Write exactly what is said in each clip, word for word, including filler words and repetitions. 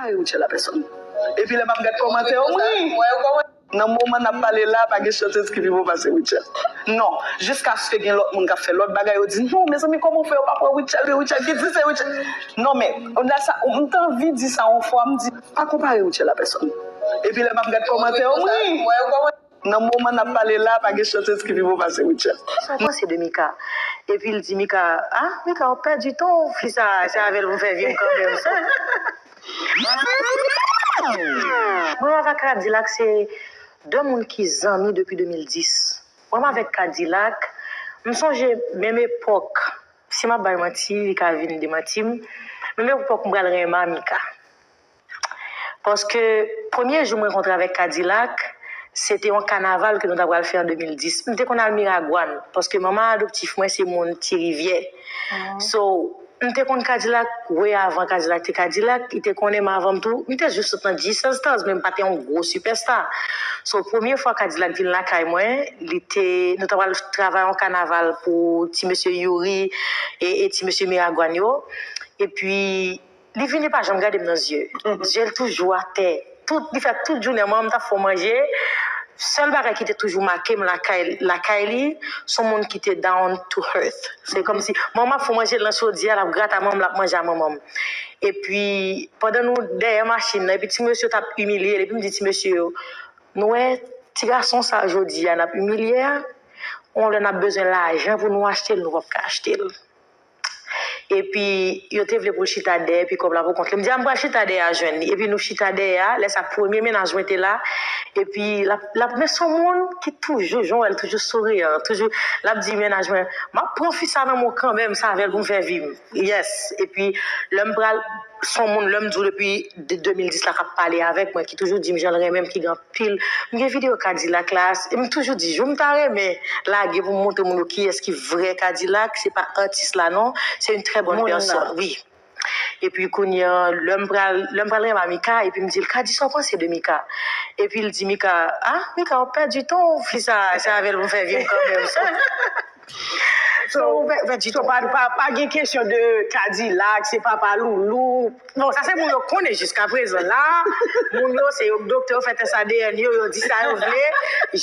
Ay, Rutshelle la pèsòn. Epi lè m ap gad kòmantè yo, m ri. Nan moman n ap pale la, pa gen chantèz ki pi bon pase Rutshelle. Non, jiskaske gen lòt moun k ap fè lòt bagay, yo di, non, mezanmi, kòman w fè yo pa pran Rutshelle, men Rutshelle ki di se Rutshelle. Non, men, odela sa, m t anvi di sa yon fwa, m di, pa konpare Rutshelle a pèsòn. Epi lè m ap gad kòmantè yo, m ri. Nan moman n ap pale la, pa gen chantèz ki pi bon pase Rutshelle. Sa w panse de Mika? Epi l di Mika, ah, Mika, w pèdi ton, fi sa, se avè l pou m fè vi m kanmenm. Mwen avèk Kadilak se de moun ki zanmi depi de mil dis. Mwen avèk Kadilak, m sonje menm epòk, si m ap bay manti, li ka vin demanti m, menm epòk m pral renmen Mika. Paske premye jou mwen rankontre avèk Kadilak, se te yon kanaval ke nou ta pral fè an de mil dis. M te konn al Miragwàn, paske manman adoptif mwen se moun Ti Rivyè. So, m te konn Kadilak, wi, avan Kadilak te Kadilak, li te konnen m avan m tou. M te jis sot nan G Stars, men m pa te yon gwo sipèsta. So, premye fwa Kadilak vin lakay mwen, li te, nou ta pral travay yon kanaval pou ti mesye Youri e, e ti mesye Miragwàn yo. Epi, li vini pa janm gade m nan zye. Zye l toujou atè. Tout, li fè tout jounen, mwen, m t ap fè w manje. Sèl bagay ki te toujou make m lakay, lakay li, se yon moun ki te down to earth. Se kòmsi, mwen, m ap fè w manje nan chodyè, l ap grate a manman m, l ap manje a manman m. Epi, pandan nou dèyè machin nan, epi ti mesye yo t ap imilye l, epi m di ti mesye yo, nou wè, ti gason sa jodi a n ap imilye a, yon lè n ap bezwen lajan pou nou achte l, nou p ap ka achte l. Epi, yo te vle pou l chita dèyè pikòp la pou kont li. M di, a, m pral chita dèyè a jwenn li. Epi, nou chita dèyè a. Lè sa, premye mennaj mwen te la. Epi, l ap, l ap, men se yon moun ki toujou, jan w wè l, toujou souriyan, toujou, l ap di mennaj mwen, m ap pran fi sa nan men w kanmenm, se avè l pou m fè vi m. Yes. Epi, lè m pral, se yon moun, lè m di w depi de, de mil dis la k ap pale avèk mwen, ki toujou di m jan l renmen m, ki gen anpil. M gen videyo Kadilak la, e m toujou di, jou m ta renmen lage pou m montre moun yo kiyès ki vrè Kadilak, se pa atis la non, c'est une très bonne personne, wi. Epi kounye a, lè m pral, lè m pral renmen Mika, epi m di l, Kadi, sa w panse de Mika? Epi l di Mika, ah, Mika, w pèdi ton, fi sa, se avè l pou m fè vi m kanmenm. So, so, pa, pa, pa gen kesyon de Kadilak, se papa Loulou. Bon, sa se moun yo konnen jiska prezan la. Moun yo, se yo k doktè, yo fè tès A D N yo, yo di sa yo vle.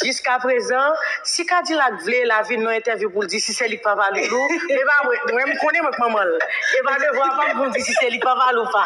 Jiska prezan, si Kadilak vle, l a vin nan entèvyou pou l di si se li k papa Loulou. Men pa mwen, mwen, m konnen mwen k manman l. E pa devwa pa m pou m di si se li k papa l ou pa.